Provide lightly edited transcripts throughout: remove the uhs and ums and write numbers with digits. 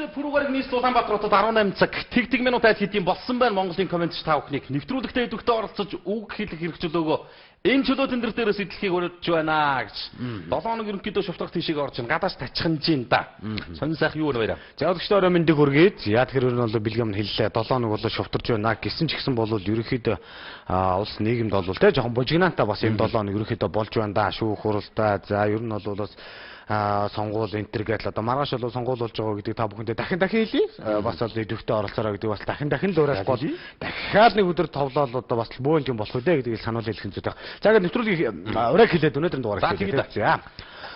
Онгоцтой пүрэв гараг нийслэл Улаанбаатар хотод 18 цаг тэг тэг минут айл хэдийн болсон байна. Монголын комментч та бүхнийг нэвтрүүлэгтээ идэвхтэй оролцож үг хэлэх эрх чөлөөгөө энэ чөлөө тендер дээрээс идэлхийг өрөөж байна гэж. 7 хоног ерөнхийдөө шувтрах тийшээ орж ин гадааш тачханж ин да. Сонин сайх юу вэ баяраа. За өдөртөө орой мэндийг хүргэе. За тэгэхээр ер нь бол бэлгэм хэллээ. 7 хоног бол шувтарч байна гэсэн ч гэсэн бол ерөнхийдөө улс нийгэмд бол те жоохон бужигнаантай бас юм 7 хоног ерөнхийдөө болж байна да. Шүүх хуралдаа. За ер нь бол бас сонгуул энэ төр гэдэл одоо маргааш бол сонгуул болж байгаа гэдгийг та бүхэндээ дахин дахин хэлье. Бас бол идэвхтэй оролцоорой гэдэг бас дахин дахин л уриалахгүй дахиад нэг өдөр товлоол одоо бас бөөн юм болох үү гэдгийг сануул хэлэх нь зүйтэй. За ингээд нэвтрүүлгийг урайг хэлээд өнөөдрийн дугаар хэлье. За.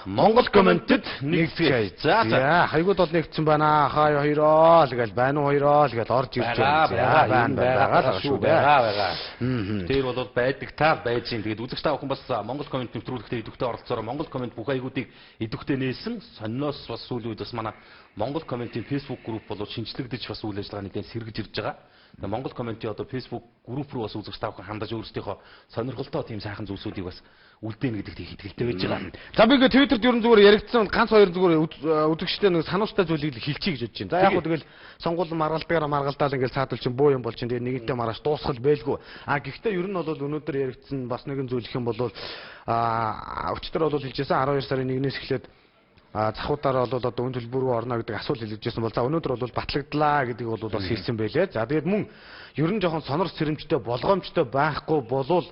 Монгол комментэд нэгцгээе. За за. Хаягууд бол нэгдсэн байна. Хаа хоёроо л гээл байна уу хоёроо л гээл орж ирж байна. За байна байгаа л шүү дээ. Байгаа. Тэр бол байдаг таа байж гин. Тэгээд үзэгч та бүхэн бас Монгол коммент нэвтрүүлэгтээ идэвхтэй оролцоороо Монгол коммент бүх аягуудыг идэвхтэй нээсэн. Сониноос бас сүүлийн үед бас манай Монгол комментийн Facebook групп бол шинжлэгдэж бас үйл ажиллагаа нэгэн сэргэж ирж байгаа. Тэгээд Монгол комментийн одоо Facebook групп руу бас үзэгч та бүхэн хандаж өөрсдийнхөө сонирхолтой тийм сайхан зүйлсүүдийг бас үлдээнэ гэдэгт их итгэлтэй байж байгаа. За би ингээ Twitter-д ерөн зүгээр яригдсан ганц хоёр зүгээр үзэгчтэй нэг санууштай зүйлийг хэлчихье гэж бодож байна. За яг хөө тэгэл сонгуул маргалдгаараа маргалдаал ингээл цаадал чинь бөө юм бол чинь тэгээ нэгэнтээ маргааш дуусгал байлгүй. А гэхдээ ер нь бол өнөөдөр яригдсан бас нэгэн зүйл их юм бол өчтөр бол хэлжсэн 12 сарын 1-ээс эхлээд захуудаараа бол одоо үн төлбөр рүү орно гэдэг асуулт хэлжсэн бол за өнөөдөр бол батлагдлаа гэдгийг бол бас хэлсэн байлээ. За тэгээд мөн ер нь жоохон сонор сэрэмжтэй болгоомжтой байхгүй болвол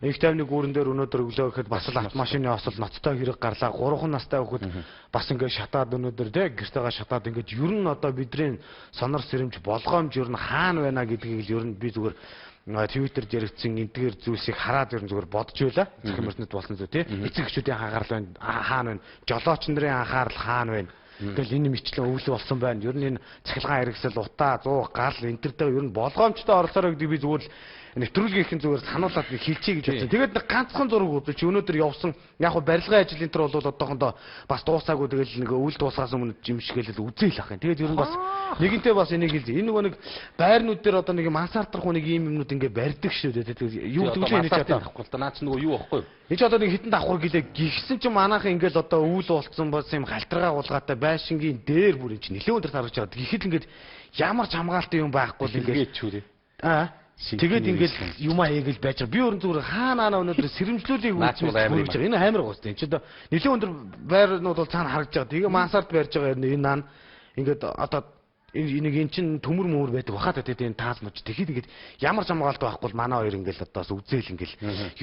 их тайвны гүүрэн дээр өнөөдөр өглөө гэхэд бас л автомашины осол ноцтой хэрэг гарлаа. 3 настай хүүхэд бас ингээд шатаад өнөөдөр те гэртэйгээ шатаад ингээд ер нь одоо бидний сонор сэрэмж болгоомж ер нь хаана байна гэдгийг л ер нь би зүгээр Twitter-д яригдсан эдгээр зүйлсийг хараад ер нь зүгээр бодож байлаа. Захин мөртөнд болсон зүйл тий. Эцэг эхчүүдийн анхаарал байна, хаана байна? Жолооч нарын анхаарал хаана байна? Тэгэл энэ мэтлэн өвлө болсон байна. Ер нь энэ цахилгаан хэрэгсэл, утаа, зуух, гал энэ төр дээр ер нь болгоомжтой оролцоорой гэдгийг би зүгээр л нэвтрүүлгийнхэн зүгээр сануулад нэг хэлчихье гэж бодсон. Тэгээд нэг ганцхан зураг үзүүлж өнөөдөр явсан. Яг хөө барилгын ажил энэ төр бол одоохондоо бас дуусаагүй тэгэл нэг үйл дуусгаас өмнө жимшгээл үзээл ах юм. Тэгээд ер нь бас нэгэнтээ бас энийг хэлж. Энэ нөгөө нэг байрнууд дээр одоо нэг мансардрах нэг ийм юмнууд ингээ барьдаг шүү дээ. Тэгээд юу гэдэг вэ энэ ч одоо авахгүй л да. Наа чи нөгөө юу аахгүй юу? Энэ ч одоо нэг хитэн давхар гэлээ гихсэн чинь манайхан ингээл одоо үйл болцсон бас юм халтаргаа гулгаатай байшингийн дээр бүр энэ чинь нэлээд өндөр тарж байгаа. Гэхэд ингээд ямар ч хамгаалтай юм байхгүй л ингээд чүрээ. Аа. Тэгээд ингээл юмаа хийгээл байж байгаа. Би өөрөн зүгээр хаана хаана өнөөдөр сэрэмжлүүлгийг үйлчилж байгаа. Энэ амар гоос тийм. Чи одоо нэлээд өндөр байрнууд бол цаана харагдаж байгаа. Тэгээ мансард барьж байгаа энэ наан ингээд одоо энийг эн чин төмөр мөмөр байдаг баха та тийм таас мөч. Тэгэхэд ингээд ямар ч хамгаалт байхгүй бол манай хоёр ингээл одоо бас үзээл ингээл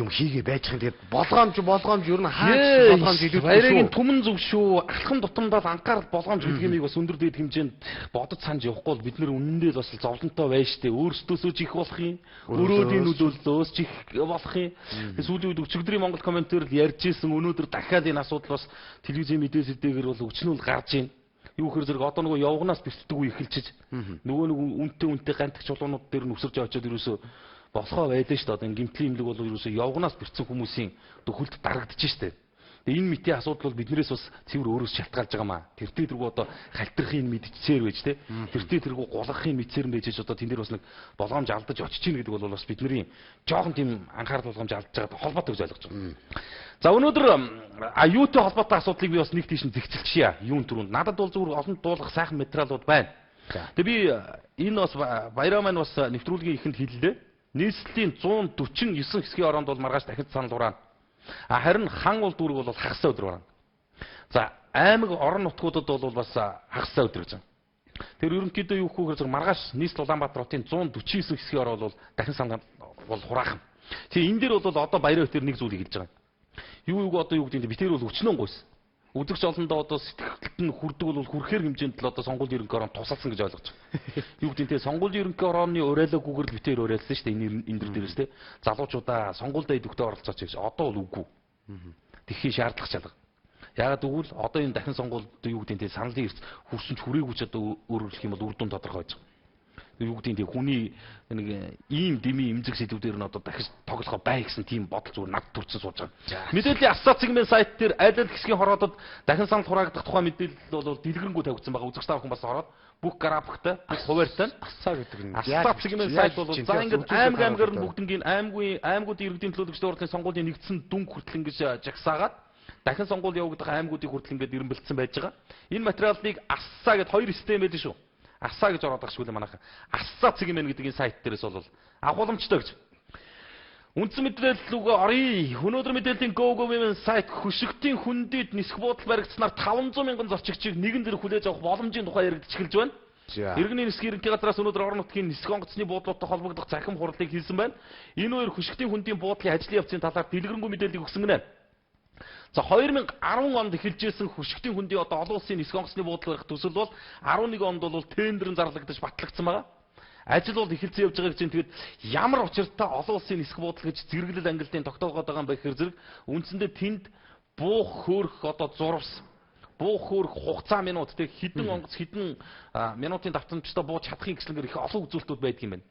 юм хийгээ байж байгаа. Тэгээд болгоомж ер нь хаач болгоомж илүү баярын түмэн зөв шүү. Алхам тутамдаа л анхаарал болгоомж гэдэг юмыг бас өндөр дээд хэмжээнд бодож санаж явахгүй бол бид нэр үнэндээ л бас зовлонтой байж штэ. Өөрсдөөсөө ч их болох юм. Өрөөдийн нөлөөллөөс ч их болох юм. Сүүлийн үед өчигдрийн Монгол комментээр л ярьж исэн. Өнөөдөр дахиад энэ асуудал бас телевизийн мэдээ сэдвээр бол өчнөл гарч байна. Юу хэр зэрэг одоо нөгөө явганаас бэлтдэг үе эхэлчихэж нөгөө нэг үнтэй гантах чулуунууд дээр нь өсөрж очиод ерөөсөө болохоо байлаа шүү дээ. Одоо энэ гимтлийн имлэг бол ерөөсөө явганаас бэрцсэн хүмүүсийн дөхөлд дарагдчих шүү дээ. Тэгээ энэ мэтийн асуудал бол биднээс бас цэвэр өөрөөс шалтгаалж байгаа маа. Тэртээ тэргүй одоо халтрахын мэдчихээр байж тээ. Тэртээ тэргүй гулгахын мэдсээр байж одоо тэн дээр бас нэг болгоомж алдаж очиж гин гэдэг бол бас бидний жоохон тийм анхаарал болгоомж алдаж байгаа холбоотой гэж ойлгож байгаа. За өнөөдөр аюутай холбоотой асуудлыг би бас нэг тийш нь зэгцэлчихье. Юун түрүүнд надад бол зүгээр олон дуулах сайхан материалууд байна. Тэгээ би энэ бас баяраа маань бас нэвтрүүлгийн эхэнд хэллээ. Нийслэлийн 149 хэсгийн оронд бол маргааш дахид санал хураана. А харин хан уул дүүрэг бол хагас өдөр байна. За аймаг орон нутгуудад бол бас хагас өдөр гэж байна. Тэр ерөнхийдөө юу гэхээр зэрэг маргааш нийслэл Улаанбаатар хотын 149 хэсгийн ороо бол дахин санал бол хураах юм. Тэгээ энэ дээр бол одоо баярын хөтөр нэг зүйлийг хэлж байгаа. Юу юуг одоо юу гэдэг нь би тэр бол өчнөн гуйсан. Үзэгч олондоо одоо сэтгэлд нь хүрдэг бол хүрхээр хэмжээнд л одоо сонгуулийн ерөнхий орон тусалсан гэж ойлгож байгаа. Юу гэдэг нь те сонгуулийн ерөнхий орооны уриалаагүйгээр л битээр уриалсан шүү дээ энэ энэ дээрээс те. Залуучуудаа сонгуульдаа идэвхтэй оролцооч гэж одоо бол үгүй. Тэхийн шаардлага чалга. Яагаад гэвэл одоо энэ дахин сонгуульд юу гэдэг нь те саналын эрс хүрсэн ч хүрээгүй ч одоо өөрөөр хэлэх юм бол үр дүн тодорхой байж байгаа. Юу гэдэг нь те хүний нэг ийм дэмий эмзэг сэдвүүдээр нь одоо дахиж тоглохоо бай гэсэн тийм бодол зүгээр над төрсэн сууж байгаа. Мэдээллийн ассоциацийн сайт дээр аль аль хэсгийн хороодод дахин санал хураагдах тухай мэдээлэл бол дэлгэрэнгүй тавигдсан байгаа. Үзэгч та бүхэн бас ороод бүх графиктай, бүх хуваарьтай ассаа гэдэг нь ассоциацийн сайт бол за ингээд аймаг аймгаар нь бүгднгийн аймагын аймагуудын иргэдийн төлөөлөгчдийн хурлын сонгуулийн нэгдсэн дүнг хүртэл ингэж жагсаагаад Дахин сонгуул явагдах аймагуудыг хүртэл ингээд эренбэлдсэн байж байгаа. Энэ материалыг АССА гэд хоёр систем байлээ шүү. АССА гэж ороод байгаа шүү дээ манайха. АССА цэг мн гэдэг энэ сайт дээрээс бол авах боломжтой гэж. Үндсэн мэдээлэл рүүгээ оръё. Өнөөдөр мэдээллийн GoGo-ийн сайт хөшигтийн хүндэд нисэх буудал баригдсанаар 500 мянган зорчигчийг нэгэн зэрэг хүлээж авах боломжийн тухай яригдж эхэлж байна. Иргэний нисэх ерөнхий газраас өнөөдөр орон нутгийн нисэх онгоцны буудлуудтай холбогдох захим хурлыг хийсэн байна. Энэ үеэр хөшигтийн хүндийн буудлын ажлын явцын талаар дэлгэрэнгүй мэдээллийг өгсөн гинэ. За 2010 онд эхэлжсэн хөшигтийн хүндийн одоо олон улсын нисэх онгоцны буудлын барих төсөл бол 11 онд бол тендер нь зарлагдаж батлагдсан байгаа. Ажил бол эхэлсэн явж байгаа гэж чинь тэгээд ямар учиртай олон улсын нисэх буудал гэж зэрэглэл ангилтын тогтоогоод байгаа юм бэ гэхэр зэрэг үндсэндээ тэнд буух хөөрөх одоо зурвас буух хөөрөх хугацаа минут тэг хэдэн онгоц хэдэн минутын давтамжтай бууж чадахын гэслэнгээр их олон үзүүлэлтүүд байдаг юм байна.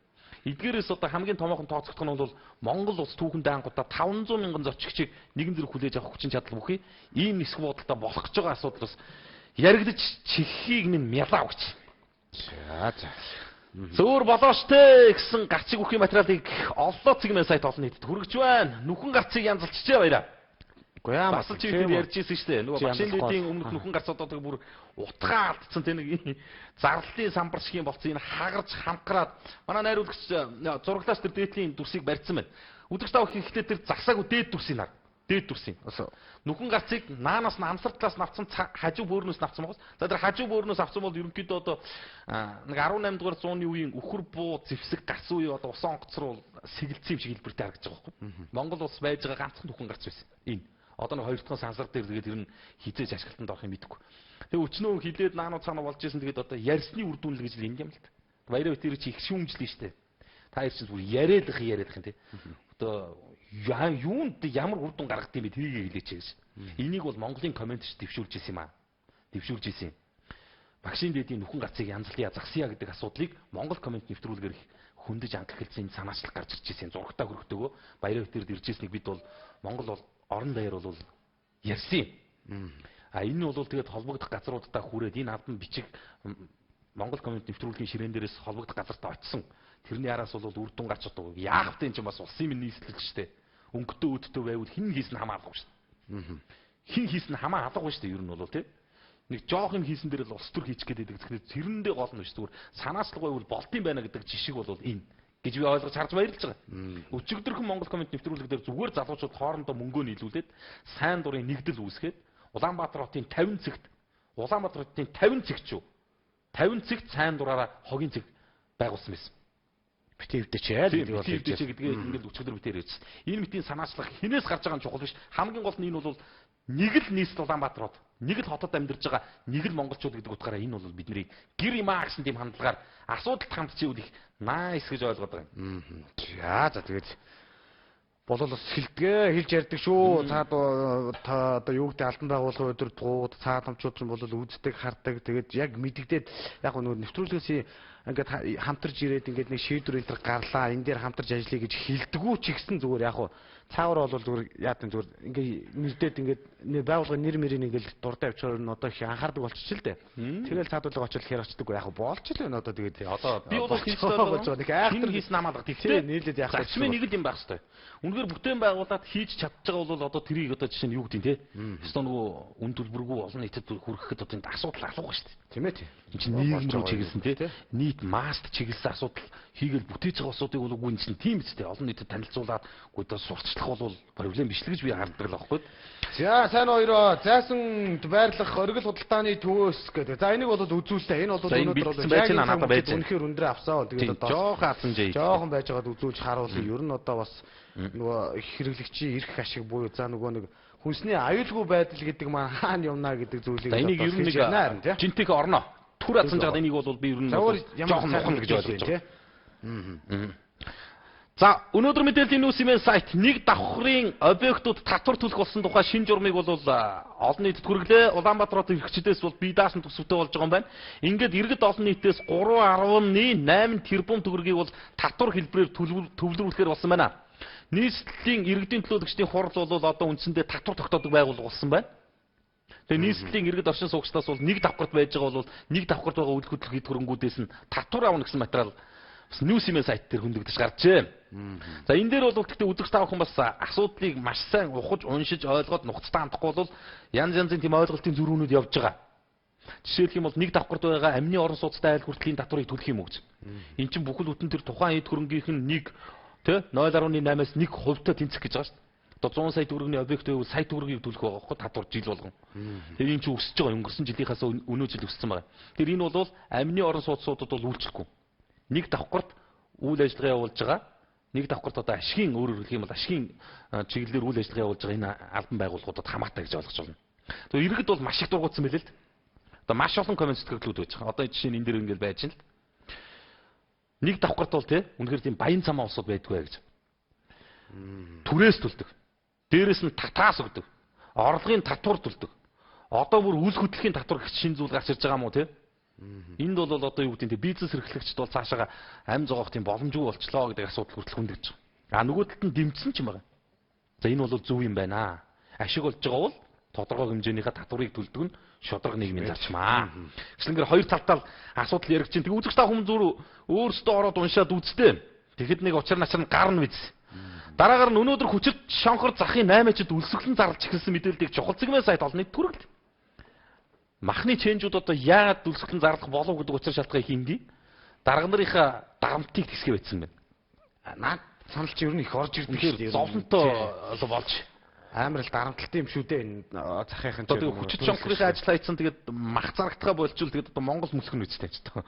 Эдгээрээс одоо хамгийн томоохон тооцогдох нь бол Монгол улс түүхэн даангуудаа 500 мянган зорчигчийг нэгэн зэрэг хүлээж авах хүчин чадал бүхий ийм нисэх буудалтай болох гэж байгаа асуудал бас яригдаж чиххийг минь мялаа өгч. За за. Зөөр болоош те гэсэн гарцыг үхийн материалыг оллоо цэгмэн сайт олон нийтэд хүргэж байна. Нүхэн гарцыг янзалчжээ баяраа. Үгүй яа бас л чи бид ярьж ирсэн шүү дээ. Нөгөө багшийн дэдийн өмнөх нүхэн гарцуудыг бүр утгаа алдсан те нэг зарлалын самбар шиг юм болцсон. Энэ хагарч хамгараад манай найруулагч зураглаас тэр дээдлийн дүрсийг барьсан байна. Үзэгч та бүхэн ихтэй тэр засаагүй дээд дүрсийг нар. Дээд дүрсийг. Нүхэн гарцыг наанаас нь амсар талаас нь авсан, хажуу бөөрнөөс нь авсан байгаас. За тэр хажуу бөөрнөөс авсан бол ерөнхийдөө одоо нэг 18 дугаар зууны үеийн үхэр буу зэвсэг гарц үе одоо усан онгоц руу сэгэлцсэн юм шиг хэлбэртэй харагдаж байгаа байхгүй. Монгол улс байж байгаа ганцхан нүхэн гарц байсан. Энэ одоо нэг хоёр дахь сансар дээр тэгээд тэр нь хизээж ашиглалтанд орох юм мэдэхгүй. Тэгээ өчнөө хилээд наануу цаанаа болж исэн тэгээд одоо ярьсны үр дүн л гэж л энэ юм л та. Баяраа битэр чи их шүүмжлэн штэ. Та хоёр чинь бүр яриадах яриадах юм тий. Одоо юунд ямар үр дүн гаргад юм бэ тэрийг хэлээч гэж. Энийг бол Монголын комментч дэвшүүлж исэн юм аа. Дэвшүүлж исэн юм. Багшийн дэдийн нүхэн гарцыг янзлая, засъя гэдэг асуудлыг Монгол коммент нэвтрүүлгээр их хөндөж ангилсан санаачлал гарч ирж исэн. Зурагтай хөрөгтэйгөө баяраа битэрд ирж ирснийг бид бол Монгол бол орон даяар бол ярьсан юм. А энэ нь бол тэгээд холбогдох газруудаа хүрээд энэ албан бичиг Монгол коммент нэвтрүүлгийн ширээн дээрээс холбогдох газартаа очисон. Тэрний араас бол үр дүн гарч одоо яах вэ энэ чинь бас улсын минь нийслэл шүү дээ. Өнгөтэй үүдтэй байвал хэн хийсэн хамаа алгагүй шүү дээ. Хэн хийсэн хамаа алгагүй шүү дээ ер нь бол тий. Нэг жоох юм хийсэн дээр л улс төр хийчих гээд байдаг. Тэгэхээр тэрэндээ гол нь биш зүгээр санаачлаг байвал болтын байна гэдэг жишг бол энэ гэж би ойлгож харж баярлж байгаа. Өчигдөрхөн Монгол коммент нэвтрүүлэг дээр зүгээр залуучууд хоорондоо мөнгөө нийлүүлээд сайн дурын нэгдэл үүсгээд Улаанбаатар хотын 50 цэгт Улаанбаатар хотын 50 цэгт шүү. 50 цэгт сайн дураараа хогийн цэг байгуулсан байсан. Битээ өвдөч ээ гэдэг бол битээ гэдгээ ингээд өчигдөр битээр ирсэн. Энэ мэтийн санаачлах хинээс гарч байгаа нь чухал биш. Хамгийн гол нь энэ бол нэг л нийслэл Улаанбаатар хот, нэг л хотод амьдарч байгаа нэг л монголчууд гэдэг утгаараа энэ бол бидний гэр юм аа гэсэн тийм хандлагаар асуудалд хандчихвал их найс гэж ойлгоод байгаа юм. За за тэгээд болол бас хэлдгээ хэлж ярьдаг шүү. Цаад та одоо юу гэдэг албан байгууллагын удирдлагууд, цаад хамчууд нь бол үздэг, хардаг. Тэгээд яг мэдэгдээд яг нөгөө нэвтрүүлгээс ингээд хамтарч ирээд ингээд нэг шийдвэр энэ төр гарлаа. Энэ дээр хамтарч ажиллая гэж хэлдэггүй ч гэсэн зүгээр яг цаавар бол зүгээр яа гэм зүгээр ингээд нэрдээд ингээд байгууллагын нэр мөрийг ингээд дурдаа авчаар нь одоо их анхаардаг болчих л дээ. Тэгэл цаадуулга очил хэр очдөг яг болж л байна одоо тэгээд одоо би бол хийж болж байгаа. Нэг айхтар хийсэн намаалга тэгтээ нийлээд яах вэ? Зарчмын нэг л юм байх хэвээр. Үнэхээр бүтээн байгуулад хийж чадж байгаа бол одоо тэрийг одоо жишээ нь юу гэдэг те. Ёстой нөгөө үн төлбөргүй олон нийтэд хүрэхэд одоо энэ асуудал алга шүү дээ. Тийм ээ тий. Энд чинь нийгэм рүү чиглэсэн те. Нийт маст чиглэсэн асуудал хийгээл бүтээж байгаа асуудыг бол үгүй энэ чинь тийм биз дээ. Олон нийтэд танилцуулаад үгүй одоо сурталчлах бол проблем биш л гэж би хардаг л аахгүй. За сайн хоёроо зайсан байрлах оргил худалдааны төвөөс гэдэг. За энийг бол үзүүллээ. Энэ бол өнөөдөр бол байж надад байж. Үнэхээр өндрөө авсаа. Тэгээд одоо жоохон авсан жээ. Жоохон байж байгаад үзүүлж харуулъя. Ер нь одоо бас нөгөө хэрэглэгчийн эрх ашиг буюу за нөгөө нэг хүнсний аюулгүй байдал гэдэг маань хаана юмнаа гэдэг зүйлийг одоо энийг ер нь нэг жинтэх орно. Түр адсан жаад энийг бол би ер нь жоохон нухна гэж ойлгож байгаа. За өнөөдөр мэдээллийн нүүс имэйл сайт нэг давхрын объектууд татвар төлөх болсон тухай шинэ журмыг бол олон нийтэд хүргэлээ. Улаанбаатар хотын эрхчлээс бол бие даасан төсөвтэй болж байгаа юм байна. Ингээд иргэд олон нийтээс 3.8 тэрбум төгрөгийг бол татвар хэлбэрээр төвлөрүүлэхээр болсон байна. Нийслэлийн иргэдийн төлөөлөгчдийн хурал бол одоо үндсэндээ татвар тогтоодог байгууллага болсон байна. Тэгээ нийслэлийн иргэд оршин суугчдаас бол нэг давхарт байж байгаа бол нэг давхарт байгаа үйл хөдлөх хэд хөрөнгүүдээс нь татвар авна гэсэн материал Бас News-ийн сайт дээр хөндөгдөж гарчээ. За энэ дээр бол гэхдээ үзэгч та бүхэн бас асуудлыг маш сайн ухаж, уншиж, ойлгоод нухацтай хандахгүй бол янз янзын тийм ойлголтын зөрүүнүүд явж байгаа. Жишээлх юм бол нэг давхарт байгаа амны орон сууцтай айл хүртлийн татварыг төлөх юм уу гэж. Эн чинь бүхэл бүтэн тэр тухайн эд хөрөнгийнх нь нэг тэ 0.8-аас 1% та тэнцэх гэж байгаа шүү дээ. Одоо 100 сая төгрөгийн объект байвал сая төгрөгийг төлөх байгаа байхгүй татвар жил болгон. Тэр энэ чинь өсөж байгаа, өнгөрсөн жилийнхаас өнөө жил өссөн байгаа. Тэр энэ бол амны орон сууцуудад бол үйлчлэхгүй. Нэг давхарт үйл ажиллагаа явуулж байгаа. Нэг давхарт одоо ашигын, өөрөөр хэлэх юм бол ашигын чиглэлээр үйл ажиллагаа явуулж байгаа энэ албан байгууллагуудад хамаатай гэж ойлгож байна. Тэгээ иргэд бол маш их дургуутсан байлээ л дээ. Одоо маш олон коммент сэтгэлдлүүд байж байгаа. Одоо жишээ нь энэ дэр ингээл байж байна л. Нэг давхарт бол те үнэхээр тийм баян цамаа улсууд байдгүй гэж. Түрээс төлдөг. Дээрэс нь татаас өгдөг. Орлогын татвар төлдөг. Одоо бүр үл хөдлөхийн татвар гэх шин зүйл гарч ирж байгаа юм уу те? Энд бол одоо юу гэдэг нь бизнес эрхлэгчд бол цаашаага ам зогоох тийм боломжгүй болчлоо гэдэг асуудал хүртэл хөндөгдөж байгаа. А нөгөө талд нь дэмжсэн ч юм байна. За энэ бол зөв юм байна. Ашиг болж байгаа бол тодорхой хэмжээнийхээ татварыг төлдөг нь шударга нийгмийн зарчмаа. Гэвч хоёр талдаа асуудал яригч чинь. Тэг үзэгч та хүмүүс зүр өөрсдөө ороод уншаад үзтээ. Тэгэхэд нэг учир начар нь гарна биз. Дараагаар нь өнөөдөр хүчит шонхор захын 8-д өлсгөлэн зарлж эхэлсэн мэдээллийг чухал цэгмэн сайт олон нийт түргэлт. Махны ченжүүд одоо яагаад өлсгөлэн зарлах болов гэдэг учир шалтгаан хинги. Дарга нарынхаа дарамтыг тэсгээ байцсан байна. Наад санал чи ер нь их орж ирдэг шүү дээ. Зовлонтой болж амар л дарамтлалтай юм шүү дээ энэ захынхан чинь. Одоо хүчит шонхрынхаа ажил хайцсан, тэгээд мах зарагдхаа болчвол тэгээд одоо Монгол мөлхөн үстэй ч таа.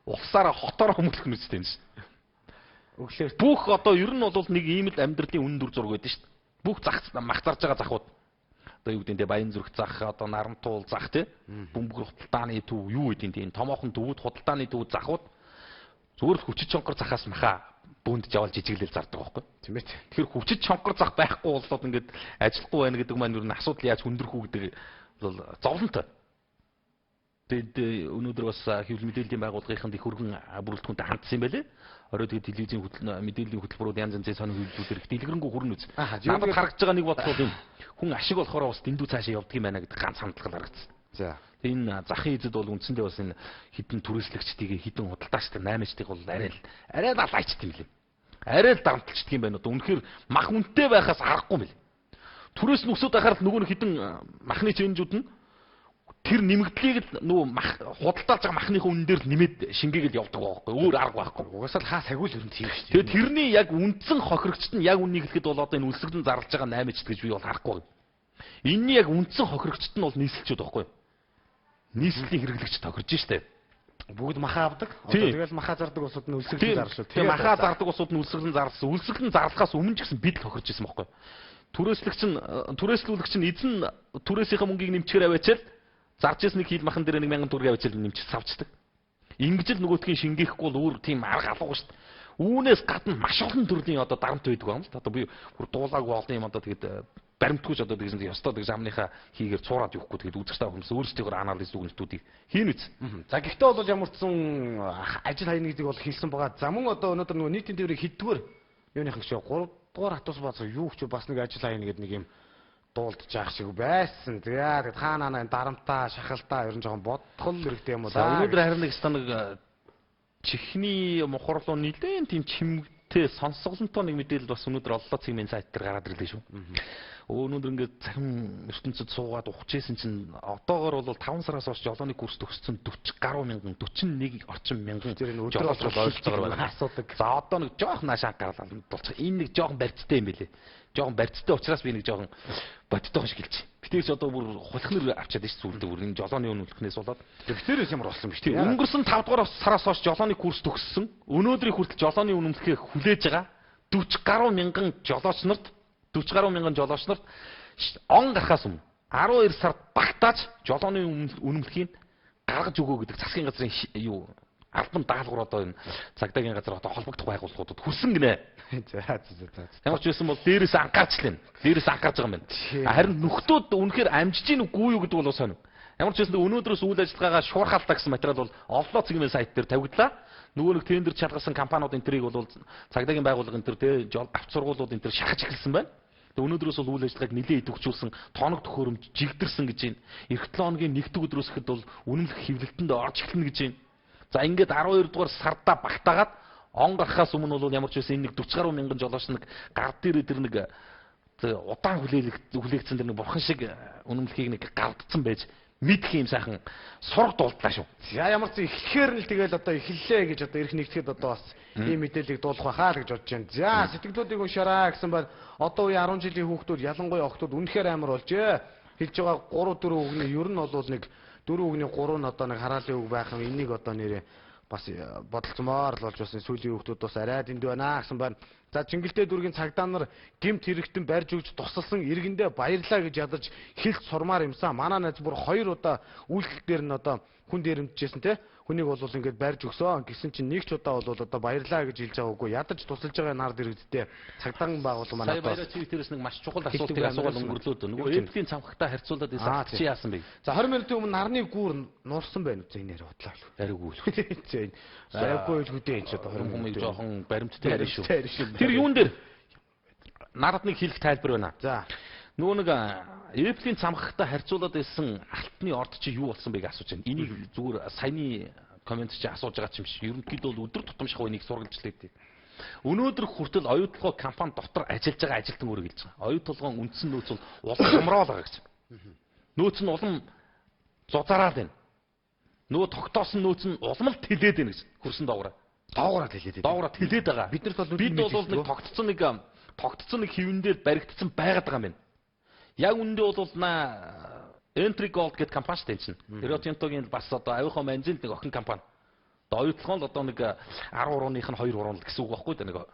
Улсаараа хотоороо мөлхөн үстэй юм шин. Өглөөр бүх одоо ер нь бол нэг ийм л амьдралын үнэн дүр зураг байдаг шүү дээ. Бүх зах мах зарж байгаа захууд. Одоо юу гэдэг нь баян зүрх зах, одоо нарамтуул зах тий. Бөмбөр худалдааны төв юу гэдэг нь томоохон төвүүд, худалдааны төв захууд зүгээр л хүчит чонхор захаас маха бүүнд жавал жижиглэл зардаг байхгүй. Тийм ээ. Тэгэхээр хүчит чонхор зах байхгүй болоод ингээд ажиллахгүй байна гэдэг маань ер нь асуудал яаж хүндрэх үү гэдэг бол зовлонтой. Тэгээд өнөөдөр бас хэвлэл мэдээллийн байгууллагынханд их өргөн бүрэлдэхүүнтэй хандсан юм байлээ. Орой тэгээд телевизийн мэдээллийн хөтөлбөрүүд янз янзын сонин хэвлэлүүдээр их дэлгэрэнгүй хүрнэ үз. Надад харагдж байгаа нэг бодол юм. Хүн ашиг болохоор бас дэндүү цаашаа явдаг юм байна гэдэг ганц хандлага харагдсан. За. Тэгээд энэ захын эзэд бол үндсэндээ бас энэ хідэн түрээслэгчдийг хідэн худалдаачдыг наймаачдыг бол арай л алайчт юм лээ. Арай л дарамтлчдаг юм байна. Одоо үнэхээр мах үнэтэй байхаас аргагүй юм лээ. Түрээс нь өсөд байхаар л нөгөө нэг хідэн махны чэнжүүд нь тэр нэмэгдлийг л нөгөө мах худалдаалж байгаа махныхаа үнэн дээр л нэмээд шингээгээл явдаг байхгүй, өөр арга байхгүй. Угаасаа л хаа сагиул ер нь тийм шүү дээ. Тэгээд тэрний яг үндсэн хохирогчд нь яг үннийг хэлэхэд бол одоо энэ үлсгэлэн зарлж байгаа наймаачд гэж би бол харахгүй байна. Энийний яг үндсэн хохирогчд нь бол нийслэлчүүд байхгүй. Нийслэлийн хэрэглэгч тохирж штэ. Бүгд маха авдаг. Одоо тэгэл маха зардаг улсууд нь үлсгэлэн зарлаа. Тэгээ маха зардаг улсууд нь үлсгэлэн зарласан. Үлсгэлэн зарлахаас өмнө ч гэсэн бид л хохирж исэн байхгүй. Түрээслэгч нь түрээслүүлэгч нь эзэн түрээсийнхээ мөнгийг нэмчихээр аваачаал зарж исэн нэг хил махан дээр 1000 төгрөг авчил нэмчих савчдаг. Ингэж л нөгөөтгийн шингээхгүй бол өөр тийм арга алга шүү дээ. Үүнээс гадна маш олон төрлийн одоо дарамт байдаг юм л. Одоо би бүр дуулаагүй олон юм одоо тэгээд баримтгүйч одоо тэгсэн ёстой тэгж амныхаа хийгээр цуураад явахгүй тэгээд үзэгч та хүмүүс өөрсдийнхөө анализ дүгнэлтүүдийг хийн үз. За гэхдээ бол ямар ч сан ажил хайна гэдэг бол хэлсэн байгаа. За мөн одоо өнөөдөр нөгөө нийтийн тээврийг хэддүгээр юуныхан гэж 3 дугаар хатус бац юу ч бас нэг ажил хайна гэдэг нэг юм дуулдж яах шиг байсан. Тэгээд хаана хаана дарамтаа, шахалтаа ер нь жоохон бодтол хэрэгтэй юм уу да. Өнөөдөр харин нэг станаг чихний мухарлуу нилээн тийм чимэгтэй сонсголонтой нэг мэдээлэл бас өнөөдөр оллоо цэгмийн сайт дээр гараад ирлээ шүү. Өнөөдөр ингээд цахим ертөнцид суугаад ухажсэн чинь одоогор бол 5 сараас хойш жолооны курс төгссөн 40 гаруй мянган 41 орчим мянган жолооч ойролцоогоор байна. Асуудаг. За одоо нэг жоох наашаа гарлаа дулчих. Энэ нэг жоохон барьцтай юм билээ. Жоохон барьцтай учраас би нэг жоохон бодтойхон шиг хэлчих. Битэрч одоо бүр хулхнэр авчаад ш зүйлдэ бүр энэ жолооны үн үлхнээс болоод. Битэрээс ямар болсон бэ? Өнгөрсөн 5 дугаар сараас хойш жолооны курс төгссөн. Өнөөдрийн хүртэл жолооны үн үнэмлэхээ хүлээж байгаа 40 гаруй мянган жолооч нарт 40 гаруй мянган жолооч нарт он гарахаас өмнө 12 сард багтааж жолооны үнэмлэхийг гаргаж өгөө гэдэг засгийн газрын юу албан даалгавар одоо энэ цагдаагийн газар одоо холбогдох байгууллагуудад хүрсэн гинэ. За за за. Ямар ч байсан бол дээрээс анхаарчлаа. Дээрээс анхаарч байгаа юм байна. Харин нөхдүүд үнэхээр амжиж гин үгүй юу гэдэг бол сонь. Ямар ч байсан өнөөдрөөс үйл ажиллагаагаа шуурхаалтаа гэсэн материал бол оллоо цэгмэн сайт дээр тавигдлаа. Нөгөө нэг тендер чалгасан компаниуд энэ тэрийг бол цагдаагийн байгууллага энэ төр те авч сургуулиуд энэ төр шахаж эхэлсэн байна. Өнөөдрөөс бол үйл ажиллагааг нэлээд идэвхжүүлсэн, тоног төхөөрөмж жигдэрсэн гэж байна. Эх 7 хоногийн нэгдүг өдрөөс ихэд бол үнэмлэх хэвлэлтэнд орж эхэлнэ гэж байна. За ингээд 12 дугаар сарда багтаагаад Он гарахаас өмнө бол ямар ч байсан энэ нэг 40 гаруй мянган жолооч нэг гар дээр тэр нэг удаан хүлээгдсэн тэр нэг бурхан шиг үнэмлэхийг нэг гардцсан байж мэдх юм сайхан сураг дуулдлаа шүү. За ямар ч эхлэхээр нь л тэгэл одоо эхэллээ гэж одоо эрх нэгтгэхэд одоо бас ийм мэдээллийг дуулах байхаа л гэж бодож байна. За сэтгэлдүүдийг уншаараа гэсэн байна. Одоо үе 10 жилийн хүүхдүүд ялангуяа охтууд үнэхээр амар болжээ. Хэлж байгаа 3 4 үгний ер нь бол нэг 4 үгний 3 нь одоо нэг хараалын үг байх юм. Энийг одоо нэрээ бас бодолцмоор л болж бас сүүлийн хүүхдүүд бас арай дэндүү байна гэсэн байна. За Чингэлтэй дүүргийн цагдаа нар гэмт хэрэгтэн барьж өгч тусалсан иргэндээ баярлаа гэж ядарч хэлж сурмаар юмсан. Манай найз бүр 2 удаа үйлдэл дээр нь одоо хүн дээрэмджсэн те. Хүнийг бол ингээд барьж өгсөн гэсэн чинь нэг ч удаа бол одоо баярлаа гэж хэлж байгаагүй. Ядаж тусалж байгаа нард иргэдтэй цагдаан байгууллага манай одоо сая баяраа тэрээс нэг маш чухал асуултыг асуугаад өнгөрлөөд. Нөгөө Apple-ийн цамхагтай харьцуулаад байсан чи яасан бэ? За 20 минутын өмнө нарны гүүр нуурсан байна. За энэ яриа худлаа. Яриаггүй л. За энэ яриаггүй л гүдээ энэ ч одоо 20 минут жоохон баримттай яриа шүү. Тэр юун дээр надад нэг хэлэх тайлбар байна. За нөгөө нэг Apple-ийн цамхагтай харьцуулаад байсан алтны орд чи юу болсон бэ гэж асууж байна. Энийг зүгээр саяны комент чи асууж байгаа ч юм шиг. Ерөнхийдөө бол өдөр тутам шахуу энийг сургалжлаа гэдэг. Өнөөдөр хүртэл оюутолгой компани дотор ажиллаж байгаа ажилтан өөрөө хэлж байгаа. Оюутолгойн үндсэн нөөц бол улам томроо л байгаа гэж. Нөөц нь улам зузаараад байна. Нөгөө тогтоосон нөөц нь улам л тэлээд байна гэж хөрсөн доогоороо. Доогоороо тэлээд байна. Доогоороо тэлээд байгаа. Бид нарт бол бид бол нэг тогтцсон нэг хэвэн дээр баригдсан байгаад байгаа юм байна. Яг үүндээ бол Entry Gold гэдэг компани шүү дээ энэ чинь. Rio Tinto-гийн бас одоо авийнхаа манзилд нэг охин компани. Одоо оюутлогоо л одоо нэг 10 урууных нь 2 уруун л гэсэн үг байхгүй да нэг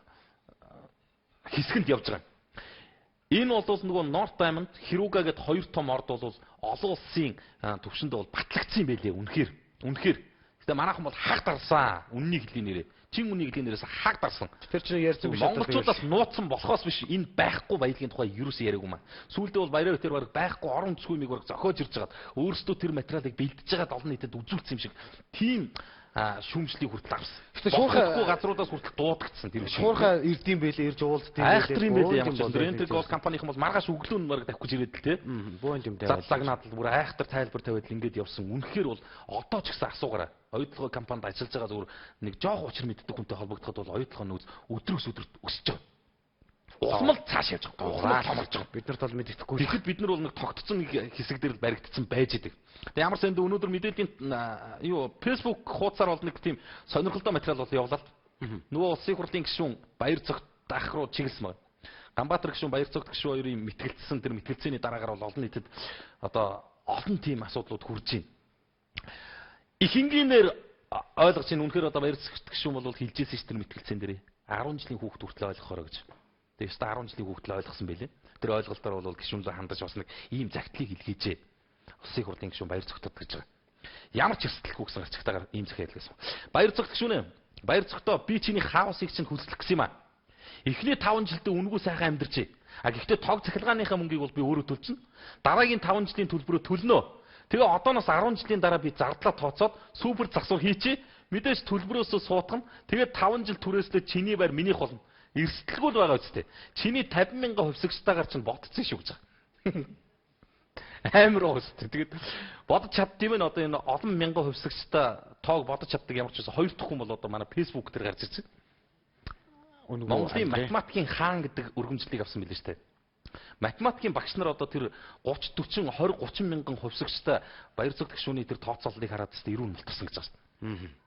хэсгэнд явж байгаа. Энэ бол нөгөө North Diamond, Hiruga гэдэг хоёр том орд бол олон улсын төвшөнд бол батлагдсан юм байлээ үнэхээр. Үнэхээр. Гэтэ манайхан бол хаг дарсан. Үннийг хэлний нэрээ. Чин үнийг хэлний нэрээс хаг дарсан. Тэр чинь ярьсан биш. Монголчуудаас нууцсан болохоос биш энэ байхгүй баялагын тухай юусэн яриаггүй маа. Сүүлдээ бол баяраа битэр бараг байхгүй орон зүйн миг бараг зохиож ирж байгаад өөрсдөө тэр материалыг бэлдэж байгаад олон нийтэд үзүүлсэн юм шиг тийм шүүмжлийг хүртэл авсан. Гэтэ шуурхай газруудаас хүртэл дуудагдсан. Тэр шуурхай ирдэм байлээ, ирж уулзд юм байлээ. Айхтар юм байлээ ямар ч юм. Entry Gold компанийн бол маргааш өглөө нь бараг давхиж ирээд л те. Бөөн юм дээр. Зад загнаад л бүр айхтар тайлбар тавиад л ингээд явсан. Үнэхээр бол одоо ч гэсэн асуугаарай. Оюутлогой компанид ажиллаж байгаа зүгээр нэг жоох учир мэддэг хүнтэй холбогдоход бол оюутлогоо нөөц өдрөөс өдөрт өсөж байгаа. Улам л цааш явж байгаа. Улам л томорж байгаа. Бид нарт бол мэддэхгүй. Тэгэхэд бид нар бол нэг тогтцсон нэг хэсэг дээр л баригдсан байж идэг. Тэгээ ямар санд өнөөдөр мэдээллийн юу Facebook хуудасаар бол нэг тийм сонирхолтой материал бол явуулаад. Нөгөө улсын хурлын гишүүн Баяр цогт ах руу чиглэсэн байна. Ганбаатар гишүүн Баяр цогт гишүүн хоёрын мэтгэлцсэн тэр мэтгэлцээний дараагаар бол олон нийтэд одоо олон тийм асуудлууд хүрж байна. Ихэнгийнээр ойлгож чинь үнэхээр одоо Баяр цогт гишүүн бол хэлжээсэн ш тэр мэтгэлцээн дээр 10 жилийн хүүхэд хүртэл ойлгохороо гэж. Тэгээ өстө 10 жилийн хүүхэд л ойлгосон байлээ. Тэр ойлголтоор бол гишүүн зөө хандаж бас нэг ийм загтлыг илгээжээ. Улсын хурлын гишүүн Баяр цогтод гэж байгаа. Ямар ч эрсдэлгүй гэсэн гарчигтайгаар ийм захиал илгээсэн. Баяр цогт гишүүн ээ. Баяр цогтоо би чиний хаосыг чинь хөлслөх гэсэн юм аа. Эхний 5 жилдээ үнэгүй сайхан амьдарчээ. А гэхдээ тог цахилгааныхаа мөнгийг бол би өөрөө төлжин. Дараагийн 5 жилийн төлбөрөө төлнө. Тэгээ одооноос 10 жилийн дараа би зардлаа тооцоод супер засвар хийчихье. Мэдээж төлбөрөөсөө суутгана. Тэгээд 5 жил түрээслээ чиний байр минийх болно. Эрсдэлгүй л байгаа үстэй. Чиний 50 мянган хувьсагчтайгаар чинь ботцсон шүү гэж байгаа. Амар уустай. Тэгээд бодож чаддсан юм байна. Одоо энэ олон мянган хувьсагчтай тоог бодож чаддаг ямар ч байсан хоёр дахь хүн бол одоо манай Facebook дээр гарч ирсэн. Монголын математикийн хаан гэдэг өргөмжлөлийг авсан билээ шүү дээ. Математикийн багш нар одоо тэр 30 40 20 30 мянган хувьсагчтай Баяр цогт гишүүний тэр тооцооллыг хараад тест 90 мултарсан гэж байгаа шүү дээ.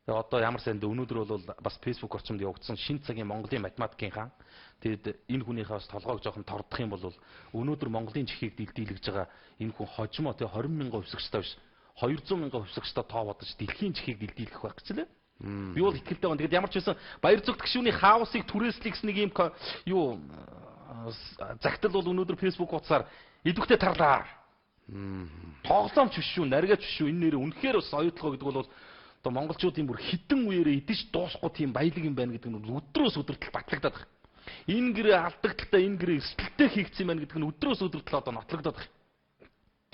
Тэгээ одоо ямар сайнд өнөөдөр бол бас Facebook орчимд явагдсан шин цагийн Монголын математикийн хаан. Тэгээд энэ хүнийхээ бас толгойг жоохон тордох юм бол өнөөдөр Монголын чихийг дилдийлгэж байгаа энэ хүн хожимо тэгээ 20 мянган хувьсагчтай биш 200 мянган хувьсагчтай тоо бодож дэлхийн чихийг дилдийлгэх байх гэж лээ. Би бол итгэлтэй байна. Тэгээд ямар ч байсан Баяр цогт гишүүний хаосыг түрээслэх гэсэн нэг юм юу загтал бол өнөөдөр Facebook хуудасаар идэвхтэй тарлаа. Тоглоомч биш шүү, наригаач биш шүү. Энэ нэрээ үнэхээр бас оюутлогоо гэдэг бол одоо монголчуудын бүр хідэн үеэрээ идэж дуусахгүй тийм баялаг юм байна гэдэг нь өдрөөс өдөртөл батлагдаад байна. Энэ гэрээ алдагдaltaй, энэ гэрээ эрсдэлтэй хийгдсэн юм байна гэдэг нь өдрөөс өдөртөл одоо нотлогдоод байна.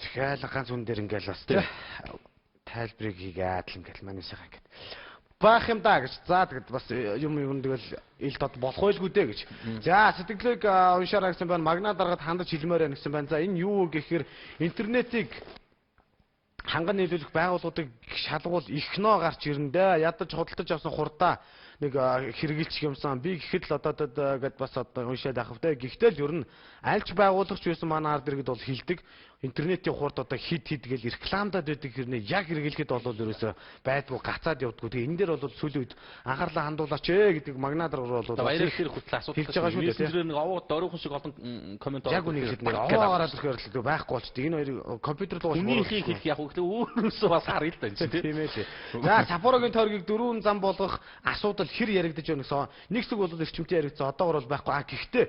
Тэгэхээр ганц үн дээр ингээл бас тий тайлбарыг хийгээд л ингээл манайсаа ингээд баах юм да гэж. За тэгэд бас юм юм тэгэл ил дод болох байлгүй дээ гэж. За сэтгэлийг уншаараа гэсэн байна. Магна даргаад хандаж хэлмээр байна гэсэн байна. За энэ юу гэхээр интернетийг Ханган нийлүүлэх байгууллагуудыг шалгуул ихнөө гарч ирэндээ. Ядаж худалдаж авсан хурдаа нэг хэрэгэлчих юмсан. Би гэхэд л одоо гэд бас одоо уншаад авах вэ. Гэхдээ л ер нь альч байгуулагч байсан манай ард иргэд бол хилдэг. Интернетийн хурд одоо хид хид гэл рекламдаад байдаг хэрнээ яг хэрэглэхэд бол ерөөсөө байдгүй гацаад явдггүй. Тэгээ энэ дээр бол сүүлийн үед анхаарлаа хандуулаач ээ гэдэг магнадар бол баяр дээр хүртэл асуудал хэлж байгаа шүү дээ. Мессенжерээр нэг овоо дөрвөн шиг олон коммент ороод. Яг үнийг хэлдэг. Овоо гараад ирэхээр л байхгүй болчтой. Энэ хоёрыг компьютер руу Үнийхийг хэлэх яг үгүй өөрөөсөө бас харъя л да энэ чинь тийм ээ. За Саппорогийн тойргийг 4 зам болгох асуудал хэр яригдаж байна гэсэн. Нэг хэсэг бол эрчимтэй яригдсан. Одоогор бол байхгүй. А гэхдээ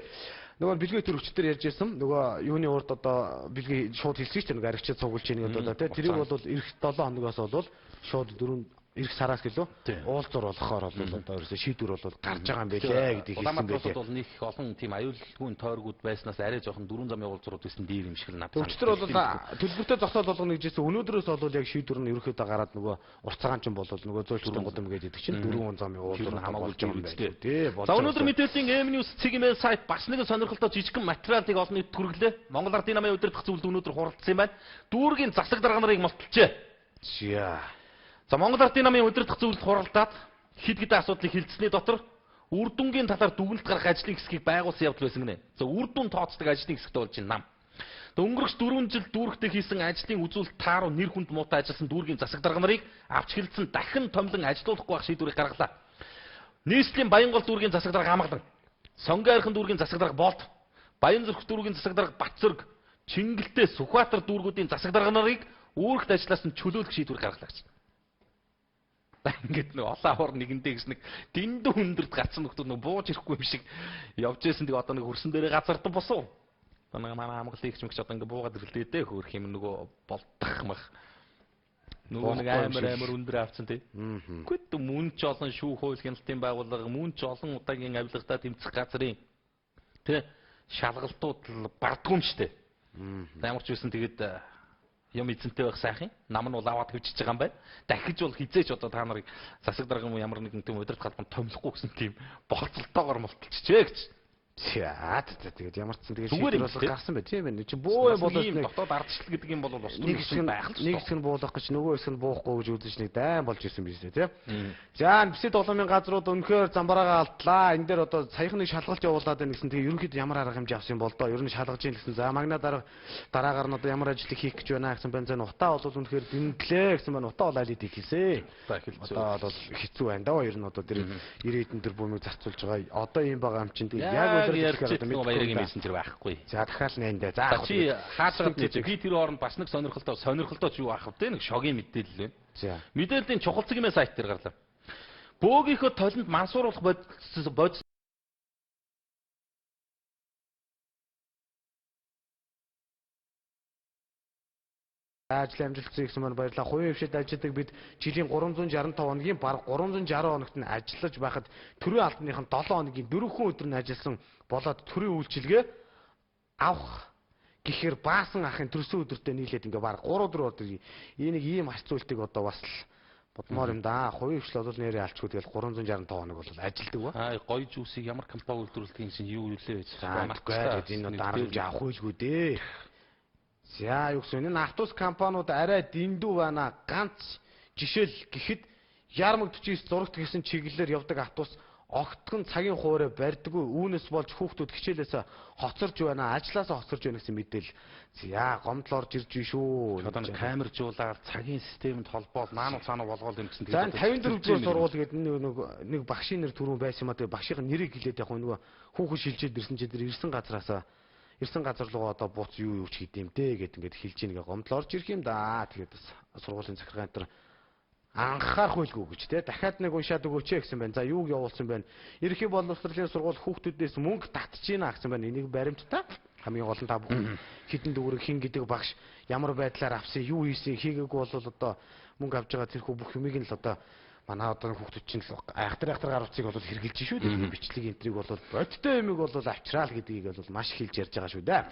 нөгөө бэлгээ төр өчтөр ярьж байсан. Нөгөө юуны урд одоо бэлгээ шууд хэлсэн шүү дээ. Нөгөө аригчид цуглаж ийн гэдэг одоо тий. Тэрийг бол эх 7 хоногоос бол шууд 4 эх сараас гэлөө уулзуур болохоор бол одоо ерөөсөө шийдвэр бол гарч байгаа юм байлээ гэдгийг хэлсэн байлээ. Улаанбаатар бол нэг олон тийм аюулгүй тойргууд байснаас арай жоохон 4 замын уулзуурууд байсан дээр юм шиг л надад. Өчтөр бол төлбөртэй зогсоол болгоно гэж хэлсэн. Өнөөдрөөс бол яг шийдвэр нь ерөөхдөө гараад нөгөө урт цагаан ч бол нөгөө зөөлчтөн гудам гэдэг чинь 4 замын уулзуур хамаагүй болж байгаа юм байна. Тий. За өнөөдөр мэдээллийн M News цэг сайт бас нэгэн сонирхолтой жижигхэн материалыг олон нийтэд хүргэлээ. Монгол Ардын намын удирдах зөвлөлд өнөөдөр хуралдсан юм байна. Дүүргийн засаг дарга нарыг мулталжээ. За. За Монгол Ардын намын удирдах зөвлөлд хуралдаад хэд хэдэн асуудлыг хилцсэний дотор үр дүнгийн талаар дүгнэлт гаргах ажлын хэсгийг байгуулсан явдал байсан гинэ. За үр дүн тооцдог ажлын хэсэгт болж байна нам. Өнгөрөх 4 жил дүүрэгтээ хийсэн ажлын үзүүлэлт тааруу нэр хүнд муутай ажилласан дүүргийн засаг дарга нарыг авч хилцэн дахин томилон ажилуулахгүй байх шийдвэрийг гаргалаа. Нийслэлийн Баянгол дүүргийн засаг дарга Амгалан, Сонгон архин дүүргийн засаг дарга Болд, Баянзүрх дүүргийн засаг дарга Батцөрг, Чингэлтэй Сүхбаатар дүүргүүдийн засаг дарга нарыг үүрэгт ажлаас нь чөлөөлөх шийдвэр гаргалаа гэж. Ингээд нэг олон аваар нэгэндээ гэсэн нэг дэндүү өндөрт гарцсан нөхдүүд нэг бууж ирэхгүй юм шиг явж байсан. Тэг одоо нэг хөрсөн дээрээ газардан босуу. Одоо нэг манай амгалан их ч мэгч одоо ингээд буугаад ирлээ дээ хөөх юм нөгөө болдох мах. Нөгөө нэг амар өндөр авцсан тий. Гэхдээ мөн ч олон шүүх хууль хяналтын байгууллага, мөн ч олон удаагийн авилгадаа тэмцэх газрын тий шалгалтууд бардгүй юм штэ. Ямар ч байсан тэгээд юм эзэнтэй байх сайхан. Нам нь бол аваад хөвжиж байгаа юм байна. Дахиж бол хизээч одоо та нарыг засаг дарга юм ямар нэгэн тийм удирдах албанд томилохгүй гэсэн тийм болцолтоогоор мулталчихжээ гэж. За тэгээд ямар ч сан тэгээд шийдвэр бол гарсан бай. Тийм ээ. Чи буу юм бол нэг дотоод ардчлал гэдэг юм бол бус нэг хэсэг нь нэг хэсэг нь буулгах гэж нөгөө хэсэг нь буухгүй гэж үзэж нэг дайн болж ирсэн биз дээ, тийм. За бисэд долоомын газрууд үнэхээр замбараагаа алдлаа. Энэ дээр одоо саяхан нэг шалгалт явуулаад байна гэсэн. Тэгээд ерөнхийдөө ямар арга хэмжээ авсан юм бол доо. Ер нь шалгаж ийн гэсэн. За магна дараагаар нь одоо ямар ажлыг хийх гэж байна гэсэн байна. За нутаа бол үнэхээр дэндлээ гэсэн байна. Нутаа бол аль хэдийн хэлсэн. Одоо бол хэцүү байна даа. Ер нь одоо тэр 90 хэдэн төр бүүмийг зарцуулж байгаа. Одоо ийм байгаа юм чинь тэгээд яг баярын мессенжер байхгүй. За дахиад нэндэ. За чи хаашаад нэж би тэр хооронд бас нэг сонирхолтой ч юу аах вэ? Нэг шогийн мэдээлэл байна. За. Мэдээллийн чухал цэгмээ сайт дээр гарлаа. Бөөгийнхөө толинд мансууруулах бодис ажлын амжилт хүсье гэсэн маань баярлалаа. Хувийн хвшид ажилладаг бид жилийн 365 хоногийн бараг 360 хоногт нь ажиллаж байхад төрийн албаных нь 7 хоногийн 4 өдөр нь ажилласан болоод төрийн үйлчилгээ авах гэхээр баасан ахын төрсөн өдөртөө нийлээд ингээ бараг 3 өдөр өдөр энийг ийм харьцуултыг одоо бас л бодмоор юм да. Хувийн хвшил бол нэрээ алчгүй тэгэл 365 хоног бол ажилдаг ба. Аа гоё жүүсийг ямар компани үйлдвэрлэдэг юм чинь юу юу лээ гэж. За энэ одоо арга хэмжээ авах үйлгүй дээ. За юу гэсэн энэ автобус компаниуд арай дэндүү байна. Ганц жишээл гэхэд Ярмаг 49 зурагт гэсэн чиглэлээр явдаг автобус огтхон цагийн хуурай барьдаггүй. Үүнээс болж хүүхдүүд хичээлээсээ хоцорж байна, ажлаасаа хоцорж байна гэсэн мэдээлэл. За гомдол орж ирж шүү. Одоо нэг камержуулаад цагийн системд холбоол наануу цаануу болгоол юм гэсэн. За 54 дугаар сургууль гэдэг нэг багшийн нэр түрүүн байсан юм а. Тэгээ багшийн нэрийг хэлээд яг нөгөө хүүхэн шилжээд ирсэн чинь тэр ирсэн газраасаа ирсэн газар руугаа одоо бууц юу юу ч хийдэм дээ гэд ингээд хэлж ийн гэ гомдол орж ирэх юм да. Тэгээд бас сургуулийн захиргаан энэ анхаарах үйлгүй гэж те дахиад нэг уншаад өгөөч гэсэн байна. За юуг явуулсан байна? Ерөнхий боловсролын сургууль хүүхдүүдээс мөнгө татж гинэ гэсэн байна. Энийг баримттай хамгийн гол нь та бүхэн хідэн дүүрэг хин гэдэг багш ямар байдлаар авсан, юу хийсэн, хийгээгүй бол одоо мөнгө авж байгаа тэрхүү бүх юмыг нь л одоо манай одоо хүүхдүүд чинь л айхтар гар утсыг бол хэрглэж шүү дээ. Бичлэг энтриг бол бодиттой юмыг бол авчраал гэдгийг бол маш хэлж ярьж байгаа шүү дээ.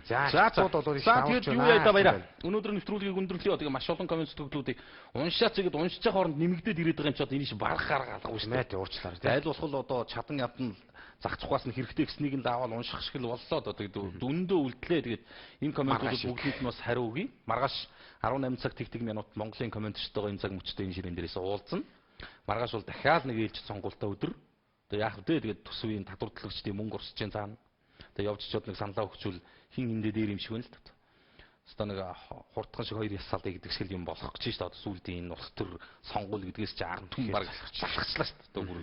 За цууд бол их тэгээд юу яа да баяраа. Өнөөдөр нэвтрүүлгийг өндөрлөе. Тэгээ маш олон коммент сэтгэлдлүүдийг уншаач тэгээд уншиж байгаа хооронд нэмэгдээд ирээд байгаа юм чи одоо энэ шиг барах арга алгагүй шүү дээ. Уучлаарай. Аль болох л одоо чадан ядан зах цухаас нь хэрэгтэй гэснийг нь л аваад унших шиг л боллоо одоо тэгээд дүндөө үлдлээ. Тэгээд энэ комментүүд бүгдийг нь бас хариу өгье. Маргааш 18 цаг тэг минут Монголын комментчтойгоо энэ цаг мөчтөө энэ ширээн дээрээс уулзна. Маргааш бол дахиад нэг ээлжид сонгуультай өдөр. Тэгээ яах вэ? Тэгээд төсвийн татварлагчдын мөнгө урсж чинь цаана. Тэгээ явж чод нэг саналаа өгчүүл хин эндээ дээр юм шиг байна л та. Өстө нэг хурдхан шиг хоёр ясаалаа гэдэг шиг юм болох гэж шүү дээ. Одоо сүүлдийн энэ улс төр сонгуул гэдгээс чи ард түмэн баг залхачлаа шүү дээ. Одоо бүр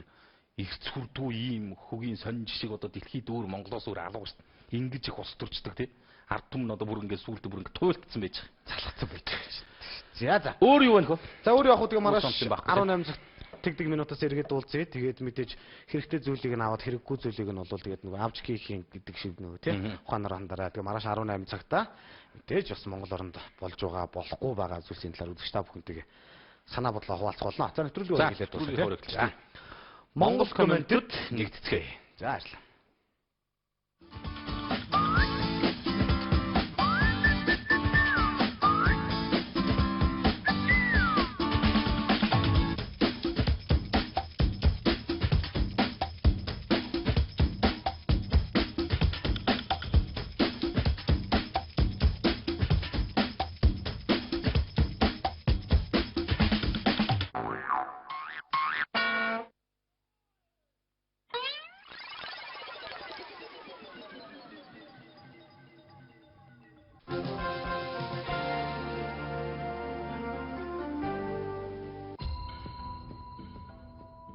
их цүрдүү ийм хөгийн сонин жишг одоо дэлхийд өөр Монголоос өөр алга шүү дээ. Ингэж их улс төрчдөг тий. Ард түмэн одоо бүр ингээд сүүлдээ бүр ингээд туйлдсан байж байгаа. Залхацсан байж байгаа. За за. Өөр юу байна хөө? За өөр яг хөө тэгээ маргааш 18 цагт тэг минутаас эргээд уулзъя. Тэгээд мэдээж хэрэгтэй зүйлийг нь аваад хэрэггүй зүйлийг нь бол тэгээд нөгөө авч хийх юм гэдэг шиг нөгөө тий ухаанаар хандараа. Тэгээд маргааш 18 цагта мэдээж бас Монгол оронд болж байгаа болохгүй байгаа зүйлсийн талаар үзэгч та бүхэнтэйгээ санаа бодлоо хуваалцах болно. За нэвтрүүлгийг хэлээд дуусгая. Монгол комментэд нэгтцгээе. За баярлалаа.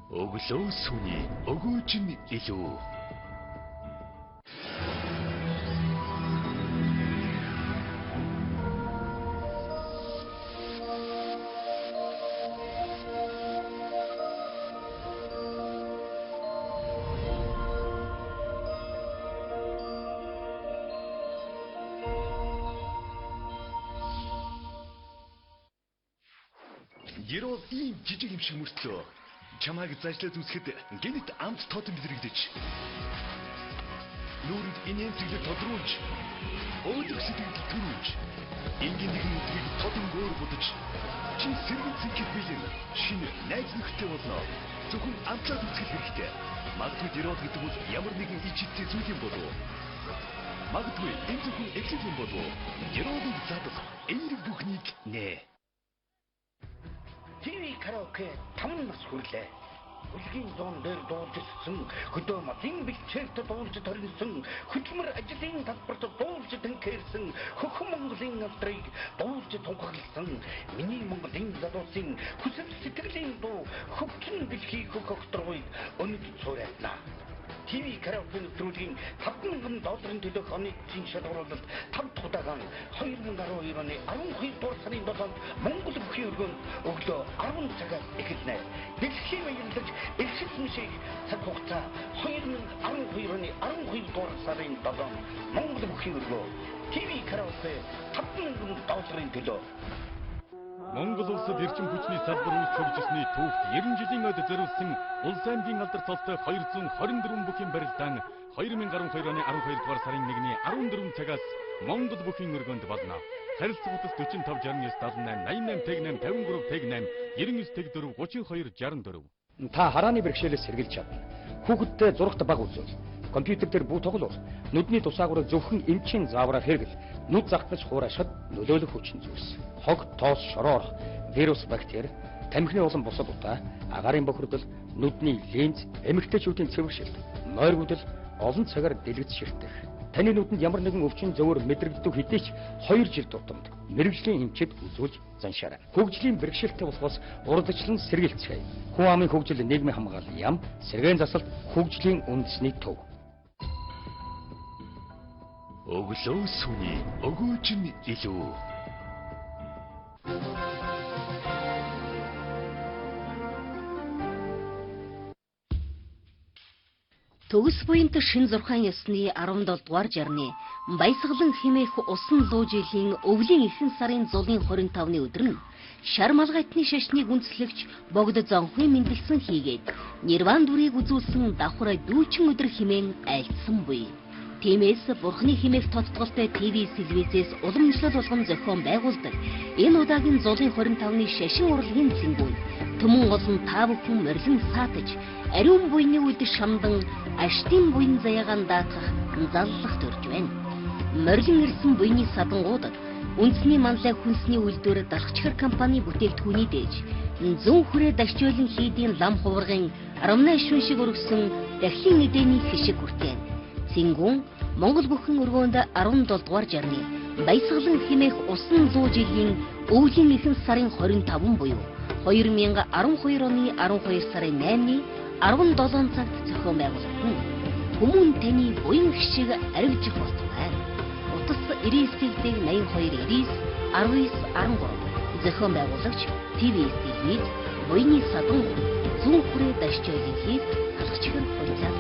Өглөө сүний өгөөж нь илүү. Ерөөл ийм жижиг юм шиг мөртлөө чамайг зажлаад үзэхэд гэнэт амт тод мэдрэгдэж нүүрэнд инээмсэглэл тодруулж өөдрөг сэтгэл төрүүлж энгийн нэгэн өдрийг тодон өөр будаж чи сэргэн цэнхэд бэлэн шинэ найз нөхдөд болно. Зөвхөн амтлаад үзэх хэрэгтэй. Магадгүй дэрод гэдэг бол ямар нэгэн ич ичтэй зүйл юм болов. Магадгүй энэ зөвхөн эхлэл юм болов. Дэродыг задал эерэг бүхнийг нэ. ТV караоке 5 нас хүрлээ. Бүлгийн зуун дээр дуулж өссөн, хөдөө модын бэлчээрт дуулж торинсон, хөдөлмөр ажлын талбарт дуулж тэнхээрсэн, хөхөн Монголын алдрыг дуулж тунхагласан, миний Монголын залуусын хүсэл сэтгэлийн дуу хөвчин дэлхий хөх огторгуйд өнөд цуурайтнаа. ТV караоке нэвтрүүлгийн 5,000 долларын төлөөх оны эцсийн шалгаруулалт 5 дахь удаан 2012 оны 12 дугаар сарын 7-нд Монгол бүхий өргөөнд өглөө 10 цагаас эхэлнэ. Дэлхийн аяллаж эрхэл мшиг цаг хугацаа 2012 оны 12 дугаар сарын 7-нд Монгол бүхий өргөө ТV караоке 5,000 долларын төлөө. Монгол улсад эрчим хүчний салбар үйлч хөгжсөний түүхт 90 жилийн од зориулсан улс аймгийн алдар толтой 224 бүхийн барилдаан 2012 оны 12 дугаар сарын 1-ний 14 цагаас Монгол бүхийн өргөөнд болно. Харилцах утас 45 69 78 88 08 53 08 99 04 32 64. Та харааны бэрхшээлээс сэргийлж чадна. Хүүхэдтэй зурагт баг үзүүл. Компьютер дээр бүү тоглол. Нүдний тусаагаараа зөвхөн эмчийн заавраар хэрэгэл. Нүд загтаж хуурайшихад нөлөөлөх хүчин зүйлс. Хог, тоос, шороор, вирус, бактери, тамхины улам бусад утаа, агаарын бохирдол, нүдний линз, эмэгтэйчүүдийн цэвэршилт, нойргүйдэл олон цагаар дэлгэц ширтэх. Таны нүдэнд ямар нэгэн өвчин зөөр мэдрэгддэг хэдий ч 2 жил тутамд мэргэжлийн эмчид үзүүлж заншаарай. Хөгжлийн бэрхшээлтэй болохоос урдчлан сэргийлцгээе. Хүн амын хөгжил нийгмийн хамгаалал яам, сэргээн засалт хөгжлийн үндэсний төв. Өглөө сүний өгөөж нь илүү. Төгс буянт шин зурхаан ёсны 17 дугаар жарны баясгалан хэмээх усан луу жилийн өвлийн ихэнх сарын зулын 25-ны өдөр нь шар малгайтны шашныг үндэслэгч богд зонхын мэндэлсэн хийгээд нирван дүрийг үзүүлсэн давхар дүүчин өдөр хэмээн айлдсан буй. Тиймээс Бурхны хэмээх тодтголтой ТV телевизээс уламжлал болгон зохион байгуулдаг энэ удаагийн зулын 25-ны шашин урлагийн цэнгүүнд түмэн олон та бүхэн морилон саатаж ариун буйны үед шамдан аштын буян заяагаан даатгах заллах төрж байна. Морилон ирсэн буйны садангуудад Үндэсний манлай хүнсний үйлдвэр Далхачхар компани бүтээгдэхүүний дээж зүүн хүрээ дагчойлон хийдийн лам хувыргын 18 шүн шиг өргөсөн дахлын эдэний хишиг хүртэн. Цэнгүүн Монгол бүхэн өргөөнд 17 дугаар жарны баясгалан хэмээх усан луу жилийн өвлийн ихэнх сарын 25 буюу 2012 оны 12 сарын 8-ны 17 цагт зохион байгуулагдана. Хүмүүн таны буян хишиг аривжих болтугай. Утас 99 82 99 19 13 зохион байгуулагч ТВС телевиз буяны садан зүүн хүрээ дашчойлын хийд алгачхэр хуйцаа.